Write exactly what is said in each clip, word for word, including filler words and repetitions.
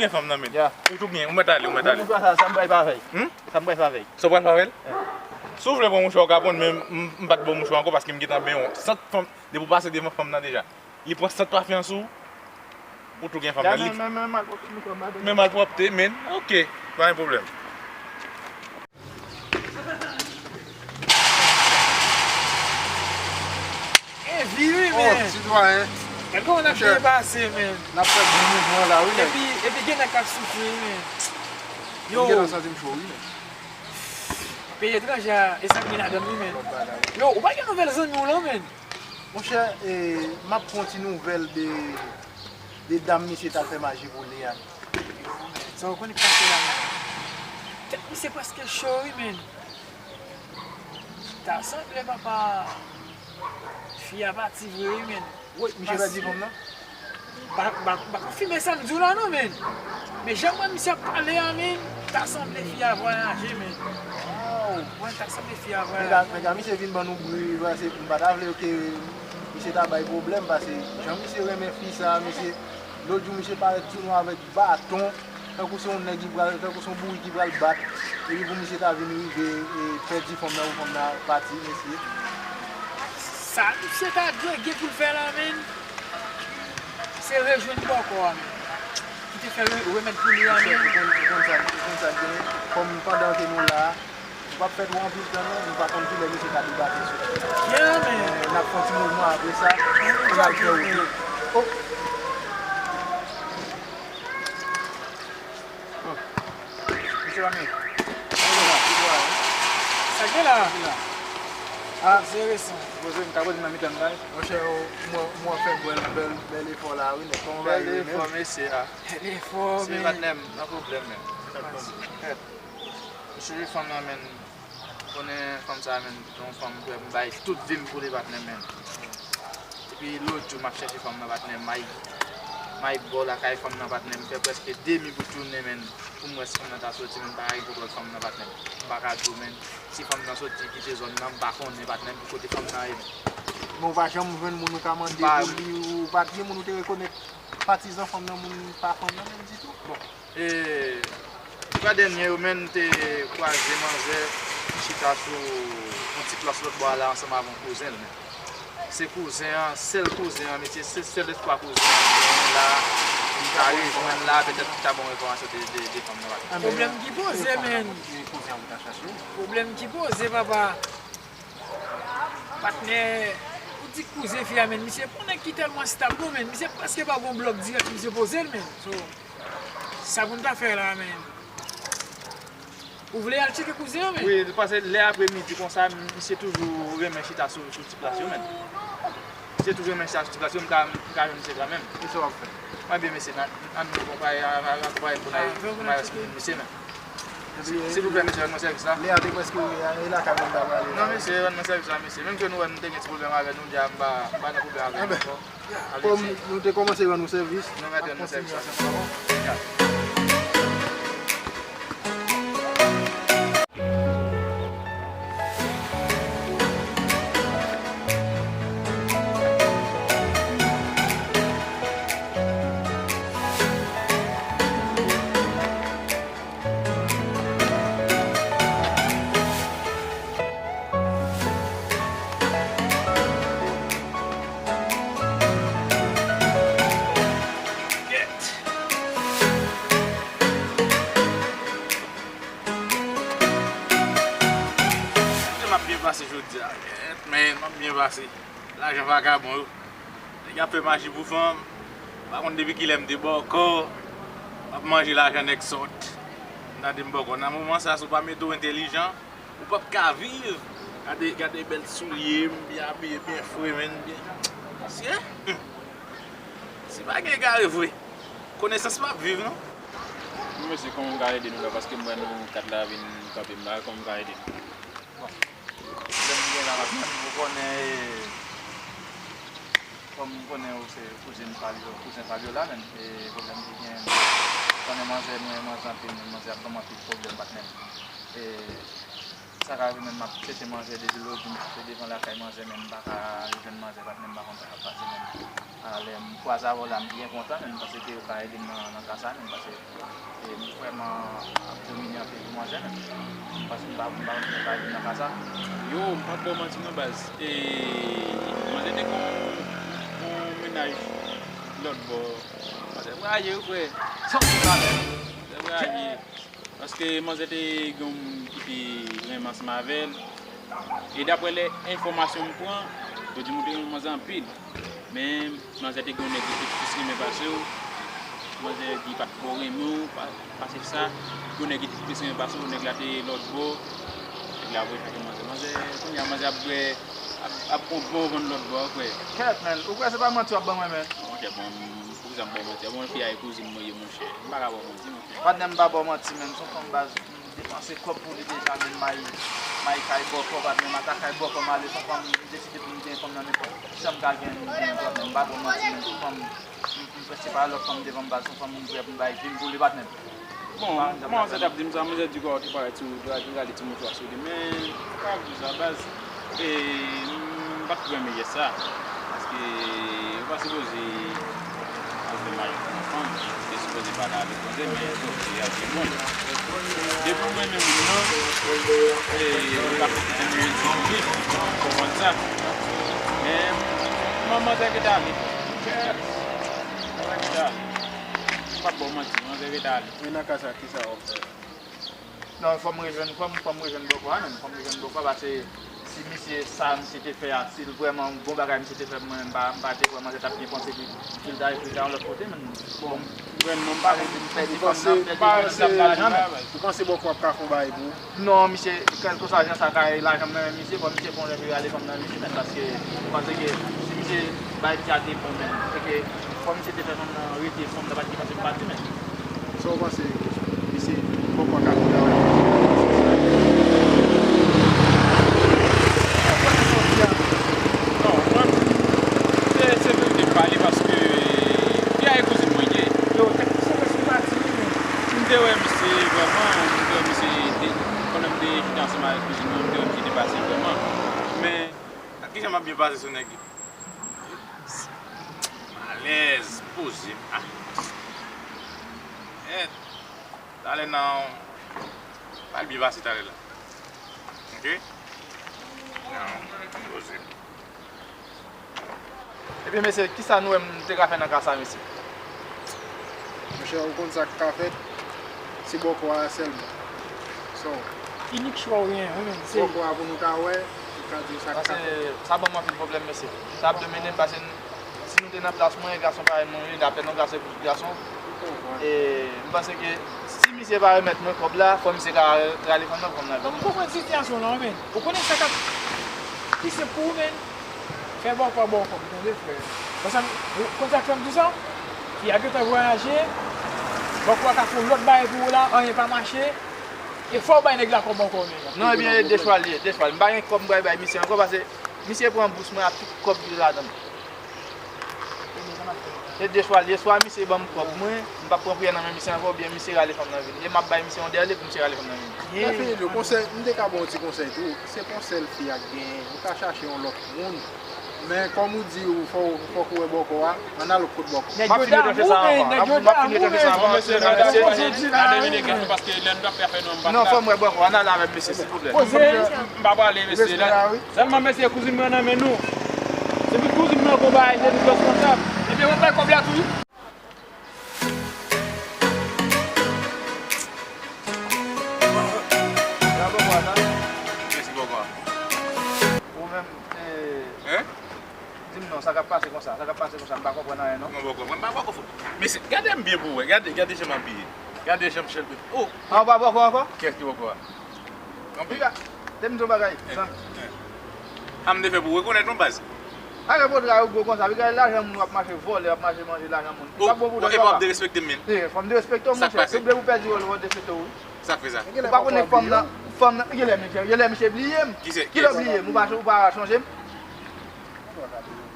Gen fanm nan men. Ya. Ou tou gen, ou mèt ale, ou mèt ale. Mouchwa sa, sa m pral fè avè l? Hmm? Sa m pral fè avè l? Sa w pral fè avè l? Si w vle pran mouchwa w ka pran, men m, m pa t ba w mouchwa ankò paske m gentan benyen yon sant fanm. Depi w pase devan fanm nan deja, li pran sant pafim sou ou, ou tou gen fanm nan. Men malpwòpte, men. Ok, pa gen pwoblèm. Evi wi, men. Oh, sitwayen. Gade kòman n ap depase, men. N ap fè bon mouvman la, wi, nèg. Epi, epi gen nèg k ap soufri, wi, men. Yo. M gentan santi m cho, wi, men. Peyi etranje a, e sa k gen ladan l, wi, men. Yo, ou pa gen nouvèl zanmi w lan, men? Monchè, e, m ap pran ti nouvèl de, de dam misye t al fè maji pou li a. Sa w konn k pase la menm? Tèt misye prèske cho wi, men. Ta sanble papa fi a pati vre wi, men. Wi, misye pèdi fanm nan? M pa, m pa, m pa konfime sa m di w la non, men. Men jan m wè misye ap pale a, men, ta sanble fi a vwayaje, men. Mwen, ta sanble fi a vwayaje. Men gade, men gade, misye vin ban nou bri, vre, se, m pa ta vle ke misye ta bay pwoblèm, paske jan misye renmen fi sa, misye, lòt jou misye parèt sou nou avèk baton, tankou se yon nèg ki pral, tankou se yon bourik ki pral bat, epi pou misye ta vin rive, e, pèdi fanm nan, pou fanm nan pati, mesye. Sa misye ta dwe gen pou l fè la, men, se rejwenn bòkò a, men, ki te fè re-, remèd pou li a, men. Ou konn, ou konn sa, ou konn sa k genyen, kòm pandan ke nou la a, nou p ap fè twò anpil tan, non, nou pa konn kilè misye ka debake sou nou. Yeah, men. Men, n ap fè yon ti mouvman apre sa, pou n al fè wout nou. Oh! Mesye Lami. Sa gen la? Ah, se resan. Poze m, ka poze m nan mitan kay. Monchè, w, mwen, mwen fè bèl, bèl, bèl efò la, wi, nèg. Kòman bagay yo menm? Bèl efò, mesye, a. Bèl efò, men. Se patnè m, nan pwoblèm, men. Kèt. M chanje fanm nan, men. Konnen fanm sa, men, se yon fanm, frè m, bay tout vi m pou li, patnè m, men. Epi lòt jou m ap chèche fanm nan, patnè m, m ay, m ay bò lakay fanm nan, patnè m, fè prèske demi bout jounen, men, pou m wè si fanm nan ta soti, men, m pa gen kontwòl fanm nan, patnè m. M pa ka di w, men, si fanm nan soti kite zòn nan, m pa konnen, patnè m, ki kote fanm nan ye, men. Men w pa janm jwenn moun ou ka mande pou li, ou pa t gen moun ou te rekonèt patizan fanm nan, moun pa fanm nan menm ditou? Bon. E, fwa dènye yo, men, m te kwaze manzè ki chita sou yon ti plas lòt bò a la ansanm avè yon kouzen l, men. Se kouzen an, sèl kouzen an, mesye, se sèl espwa kouzen an m genyen la, m ka rejwenn la, petèt ki ta ban m enfòmasyon de, de, de fanm nan, patnè. Pwoblèm ki poze, men. Pwoblèm ki poze, papa. Patnè, ou di kouzen fi a, men, misye pa yon nèg ki tèlman stab, non, men. Misye prèske pa gon blòk dirèk misye poze l, men. So, sa pou n ta fè la, men? Ou vle al tcheke kouzen an, men? Wi, paske lè apremidi konsa, misye toujou renmen chita sou, sou ti plas yo, men. Misye toujou renmen chita sou ti plas yo, m ka, m ka jwenn misye kanmenm. Kisa w ap fè? Mwen byen, mesye, n a, ann nou konpaye, ann, ann konpaye pou n al, pou n al wè si nou jwenn misye, men. Silvouplè, mesye, rann mwen sèvis la. Lè a te prèske rive, e lakay mwen ta prale la. Non, mesye, rann mwen sèvis la, mesye. Menm ke nou wè nou te gen ti pwoblèm avè nou, di a m pa, m pa nan pwoblèm avè nou ankò. Kòm nou te kòmanse rann ou sèvis, nou mèt rann nou sèvis la. M ap byen pase jodi a, men m ap byen pase. Lajan vagabon yo. Nèg ap fè maji pou fanm. M pa konn depi kilè m te bòkò. M ap manje lajan nèg sòt. M tande m bòkò. Nan moman sa, si w pa mete w entèlijan, ou p ap ka viv. Gade, gade bèl soulye m, byen abiye, byen fre, men, byen. Mesye, hmm. Si pa gen egare vre, konesans p ap viv, non. Bon, mesye, kòman m ka ede nou la? Paske m wè nou kat la vin kanpe m la, kòman m ka ede nou? Bon, pwoblèm ki gen la, patnè m, ou konnen, e, kòm m konnen ou se kouzin Fabio, kouzen Fabiola, men, e, pwoblèm ki gen, ou konnen manzè, nou renmen manzè anpil, men manzè ap ban m anpil pwoblèm, patnè m. E, Sa ka rive menm m ap chèche manje depi lòtjou, m pase devan lakay manzè, men m pa ka jwenn manzè, patnè, m pa konn sa k ap pase menm. A, lè m kwaze avè w la, m byen kontan, men m panse ke ou ka ede m nan, nan ka sa, men m panse, e, m vrèman ap domine anpil pou manzè, men m panse m pa, m pa konn si ou ka ede m nan ka sa. Yo, m p ap ba w manti non, baz. E, manzè te gon, gon mennaj lòt bò. Manzè vwaye wi, frè. Manzè vwaye. Paske manzè te gen yon moun ki te renmen ansanm avè l. E daprè lè enfòmasyon m pran, yo di m ou te renmen manzè anpil. Men manzè te gen yon nèg ki te plis renmen pase w. Manzè di pa t twò renmen w, pa, pase sa. Gen yon nèg ki te plis renmen pase w, nèg la te lòt bò. Nèg la voye chache manzè. Manzè, kounye a manzè ap bwè, ap, ap pran bon vann lòt bò, frè. Kèt, men, ou kwè se pa manti w ap ban mwen, men? Monchè, bon, poukisa m ba w manti? Bon, fi a e kouzin mwen ye, monchè. M pa ka ba w manti, monchè. Patnè, m pa ba w manti, men, se yon fanm baz. M depanse kòb pou li deja, men may, may kay bòkò, patnè, m ata kay bòkò m ale, se yon fanm, m deside pou m gen fanm nan nenpòt jan m ka gen, m gen fanm, m pa ba w manti, men se yon fanm, m, m prèske pa lòt fanm devan m, baz, se yon fanm m prè pou m bay vi m pou li, patnè. Bon, manzè t ap di m sa, manzè di kò te parèt sou, te rale ti mouchwa sou li, men, m pa ap di w sa, baz. E, m pa t twò renmen jès sa. Paske ou pa sipoze al fè maryaj pou yon fanm, ou te sipoze pale avèk manzè, men sa w fè a te bon. Depi w renmen moun nan, e, ou ka pwofite de li, ou konprann sa. Men, manzè rete ale. Manzè rete ale. M p ap ba w manti, manzè rete ale. Men nan ka sa, kisa w ap fè? Non, fò m rejwenn, fò m, fò m rejwenn bòkò a menm, fò m rejwenn bòkò a, paske si misye, sa misye te fè a, si l vrèman bon bagay misye te fè pou mwen, m pa, m pa te kwè manzè t ap byen panse ki, ki l ta reflechi a yon lòt kote, men bon, m pa rete m pèdi fanm nan, m pèdi fanm nan, m pèdi fanm nan, m pèdi fanm nan. Ou panse bòkò ap ka fè yon bagay pou ou? Non, misye, kèlkeswa jan sa ka ye, lajan m nan men misye, fò misye fè yon lè pou l rale fanm nan misye, men paske m panse ke si misye bay ti a te bon, men se ke fò misye te fè fanm nan rete, fanm nan pa t gen manti pou pati, men. Sa w panse, mesye, bòkò ka travay? Non, mwen, se, se verite m pale paske fi a e kouzin mwen ye. Yo, tèt misye prèske pati, wi, men. M te wè misye vrèman, m te wè misye te, pandan m te chita ansanm avèk kouzin mwen, m te wè misye te pase vrèman. Men, ak kijan m ap byen pase sou nèg yo? M alèz, m poze m. Ah. Èt. Talè nan, pral byen pase talè la. Ok? Nan, poze. Ebyen, mesye, kisa nou wè m te ka fè nan ka sa, mesye? Monchè, ou konn sa k ka fèt? Se bòkò a sèlman. So. Inik chwa w gen, wi, men, se bòkò a pou nou ta wè, nou ka di w sa k ka fèt. Paske sa ban m anpil pwoblèm, mesye. Sa ap domine m, paske si nou te nan plas mwen, gason parèy mwen, wi, lapèn yon gason e pou tout gason. E m panse ke si misye pa remèt mwen kòb la, fò misye ka rale fanm nan pou fanm nan vini. Donk, ou konprann sitiyasyon w lan, wi, men. Ou konnen sa k ap pi senp pou ou, men. Fè bòkò a ba w kòb, tande, frè. Paske, ou konn sa k fè m di sa? Fi a gentan vwayaje, bòkò a ka fè yon lòt bagay pou ou la, anyen pa mache, e fò w bay nèg la kòb ankò, men. Non, ebyen, e de chwa l ye, de chwa l. M pa gen kòb m pral bay misye ankò, paske misye pran bous mwen ak tout kòb ki te ladan l. Se de chwa l ye, swa misye ban m kòb mwen, m p ap pran priyè nan men misye ankò, oubyen misye rale fanm nan vini. E m ap bay misye yon dèle pou misye rale fanm nan vini. Mè Filip, yo, konsèy, m te ka ba w yon ti konsèy tou. Se pa yon sèl fi a k genyen. Ou ka chache yon lòt moun. Men kòm ou di ou fò, fòk ou wè bòkò a, ann al lòt kot bòkò. M ap fini retranche sa avan. M ap fini retranche sa avan. Mesye, gade, gade, gade, paske lè n t ap fè afè nou, m pa t la. Non, fò m wè bòkò a, ann al avè m, mesye, silvouplè. Poze. M pa prale, mesye, la. Sèlman, mesye, kouzin mwen nan men nou. Se pou kouzin mwen gon bagay, se nou responsab. Ebyen, mwen bay kòb la tou, wi. Bravo, bwana. Mèsi bòkò a. Ou menm, eh, di m non, sa k ap pase konsa, sa k ap pase konsa, m pa konprann anyen, non. Mwen bòkò, mwen pa bòkò. Mesye, gade m byen pou w wè, gade, gade jan m abiye. Gade jan m chèlpe. Oh! A, ou pa bòkò ankò? Kèt ki bòkò a? Anpil. Te m di w bagay, zanmi. A, m te fè pou w rekonèt non, baz. Arete pote la yo gwo konsa, wi, gade lajan moun w ap mache vòlè, w ap mache manje lajan moun. Li pa bon pou ou nan travay. E pa w ap derespekte m, men. Eh, fò m derespekte w, monchè. Se ou depi w pèdi wòl ou, fò m derespekte w, wi. Sa k fè sa? Ou pa konnen fanm nan, fanm nan, genlè misye, genlè misye bliye m. Kilè w bliye m? Ou pa, ou pa chonje m?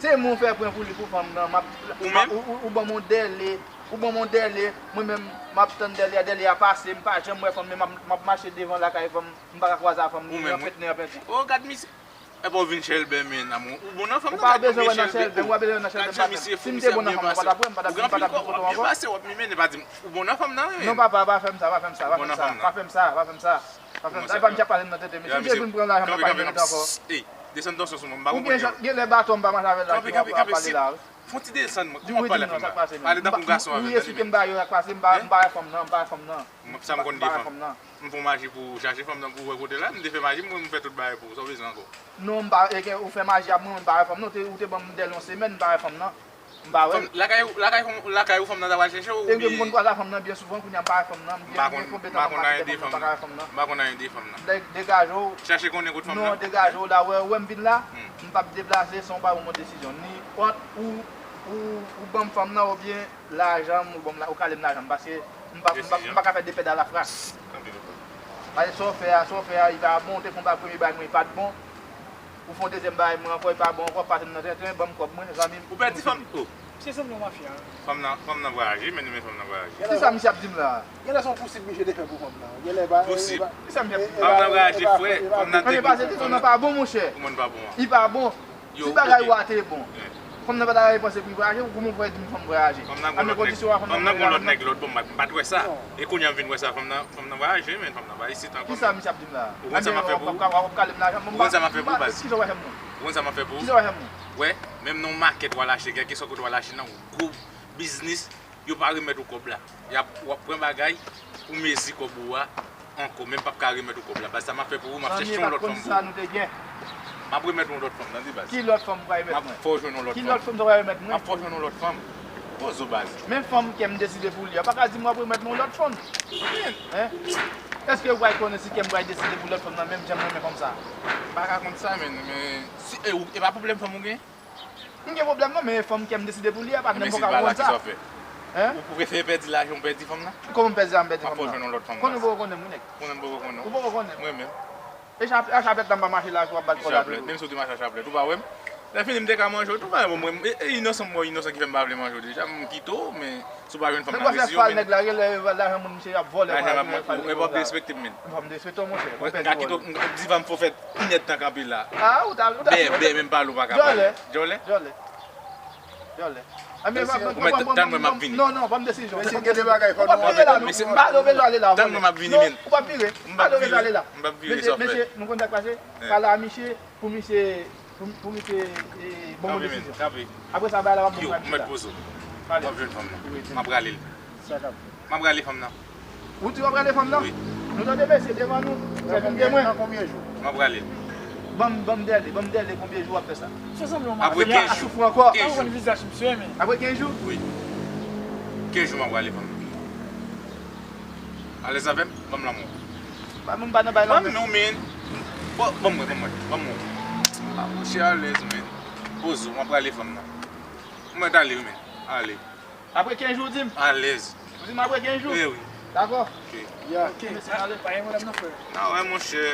Se mwen w fè pran pou li, pou fanm nan, m ap, ou menm? Ou, ou, ou ban m yon dèle. Ou ban m yon dèle, mwen menm, m ap tann dèle a, dèle a pase, m pa janm wè fanm, men m ap, m ap mache devan lakay fanm, m pa ka kwaze a fanm, li an fèt, li an pèdi. O, gad misye. Epa w vin chèlbè, men, amou. Ou bon nan fanm nan, gad jan misye chèlbè. Ou pa bezwen wè nan chèlbè, ou pa bezwen nan chèlbè, m pa t ap wè, m pa t ap, m pa t ap di kote w ankò. Ou gen anpil kòb, w ap byen pase, w ap mimene, pa di m, ou bon nan fanm nan, wi. Non, papa, pa fè m sa, pa fè m sa, pa fè m sa, pa fè m sa, pa fè m sa, pa fè m sa. Epa m t ap pale m nan tete, mesye, m te vin pran lajan m nan, pa gen ankò. Ey, desann tansyon sou mwen, m pa konprann. Ou gen lè baton m pa mache avè l la, ki w ap pale la, wi. Fè yon ti desann, mwen. Di mwen pale fanm nan. Pale tankou gason avè l, tande, men. Ou esplike m bagay yo k ap pase, m pa, m pa wè fanm nan, m pa wè fanm nan. Sa m konn di fanm. M fè maji pou w chache fanm nan pou w wè kote l la, m te fè maji, mwen, m fè tout bagay pou ou, sa w bezwen ankò? Non, m pa, e ke ou fè maji ap mwen, m pa wè fanm nan, ou te, ou te ban m dèle yon semèn, m pa wè fanm nan. M pa wè l. Lakay, lakay fanm, lakay ou fanm nan ta pral chèche w, oubyen? E ke m konn kwaze a fanm nan byen souvan, kounye a m pa wè fanm nan, m gen konbyen tan m ap mache devan, m pa ka wè fanm nan. M pa konn anyen de fanm nan. Degaje w. Chache konnen kot fanm nan. Non, degaje w la, wè, wè m vin la, m p ap deplase san w pa ban m yon desizyon. Ni ant ou, ou, ou ban m fanm nan, oubyen lajan m, ou ban m la, ou kale m lajan m, paske m pa, m pa, m pa ka fè de pèd a la fras. Paske sa w fè a, sa w fè a, li pa bon, ou te fè yon bagay, premye bagay mwen, li pa t bon. Ou fè yon dezyèm bagay mwen ankò, li pa bon ankò, pase m nan tenten, ban m kòb mwen, zanmi m. Ou pèdi fanm, o. Misye sanble yon mafya. Fanm nan, fanm nan vwayaje, men nou men fanm nan vwayaje. Kisa misye ap di m la? Genlè se yon pousib misye te fè pou fanm nan. Genlè pa, pousib. Kisa misye ap di m la? Fanm nan vwayaje, frè. Fanm nan te. Pase ti fanm nan pa bon, monchè. Kòman l pa bon an? Li pa bon. Si bagay ou a te bon. Fanm nan pa ta repanse pou l vwayaje, ou kòman w fè di m fanm vwayaje? Fanm nan gon lòt nèg, fanm nan gon lòt nèg lòt bò, m pa t wè sa. E kounye a m vin wè sa, fanm nan, fanm nan vwayaje, men fanm nan pa isit ankò. Kisa misye ap di m la? Ou konn sa m ap fè pou ou? Ou konn sa m ap fè pou ou, baz? Ou konn sa m ap fè pou ou? Kisa w ap fè m mwen? Ou konn sa m ap fè pou ou? Kisa w ap fè m mwen? Wè, menm nan yon makèt w al achte, kèlkeswa kote w al achte nan yon gwo biznis, yo pa remèt ou kòb la. Y ap, w ap pran bagay pou mezi kòb ou a ankò, men m p ap ka remèt ou kòb la. Baz, sa m ap fè pou ou, m ap chèche yon lòt fanm pou ou. M ap remèt ou yon lòt fanm, tande, baz. Ki lòt fanm ou pral remèt mwen? M ap fè w jwenn yon lòt fanm. Ki lòt fanm ou pral remèt mwen? M ap fè w jwenn yon lòt fanm. Poze w, baz. Men fanm kè m deside pou li a, pa ka di m w ap remèt mwen yon lòt fanm. Èske ou pral konnen si kè m pral deside pou lòt fanm nan menm jan m renmen fanm sa? M pa ka konn sa, men, men, si, e, ou, e pa pwoblèm fanm ou gen? M gen pwoblèm non, men fanm kè m deside pou li a, patnè m poko konn sa. Hein? Ou, ou prefere pèdi lajan ou pèdi fanm nan? Kòman m pèdi lajan m pèdi fanm nan? M ap fè w jwenn yon lòt fanm. Konnen ou poko konnen m, wi, nèg. Konnen m poko konnen w. Ou poko konnen m. Mwen menm. E chap-, a chaplèt la m pa mache la, w ap bat kò la toujou. Menm si w te mache a chaplèt, ou pa wè m. Lè fini m te ka manje w tou, pa bon, mwen, e, e inosan m wè w inosan ki fè m pa vle manje w deja, m kite w, men si w pa jwenn fanm nan, rezi yo, men. Nèg la, gen lè lajan moun misye ap vòlè, lajan m ap mwen, e w ap derespekte m, men. Fò m derespekte w, monchè. Mwen, m ka kite w, m, diva m fè w fè inèdtan kanpe la. Ah, ou ta, ou ta. Bè, bè, menm pale ou pa ka pale. Djòlè. Djòlè. Djòlè. Ou mèt tann mwen, m ap vini. Non, non, ban m desizyon. Mesye, gen de bagay fò nou. Ou p ap vire la, non. Mesye, m pa. Pale, ou bezwen ale la. Tann mwen, m ap vini, men. Ou p ap vire. M p ap vire. Pale, ou bezwen ale la. M p ap vire, sa w fè. Mesye, mesye, nou konn sa k pase? Pale a misye, pou misye, pou, pou misye, e, ban m yon desizyon. Kanpe, men, kanpe. Apre sa, bagay la p ap bon pou misye la. Yo, ou mèt poze w. Pale. W ap jwenn fanm nan. Wi. M ap rale l. Sa k ap. M ap rale fanm nan. Ou di w ap rale fanm nan? Wi. Nou tande mesye devan nou. Sèvi m de mwen. Nan konbyen jou? M ap rale l. Ban m, ban m dèle, ban m dèle konbyen jou w ap fè sa? Apre kenz jou. Kenz jou. Apre kenz jou? Wi. Kenz jou m ap rale fanm nan. Alèz avè m, ban m lanmou. Ban m, m pa nan bay lanmou. Ban m non, men. Bon, ban m wè, ban m wè, ban m wè. Ah, monchè, alèz, men. Poze w, m ap rale fanm nan. M mèt ale, wi, men. Ale. Apre kenz jou, ou di m? Alèz. Ou di m apre kenz jou? Wi, wi. Dakò. Ok. Ya. Ok, mesye, ale. Pa gen pwoblèm non, frè. Nan, wè, monchè.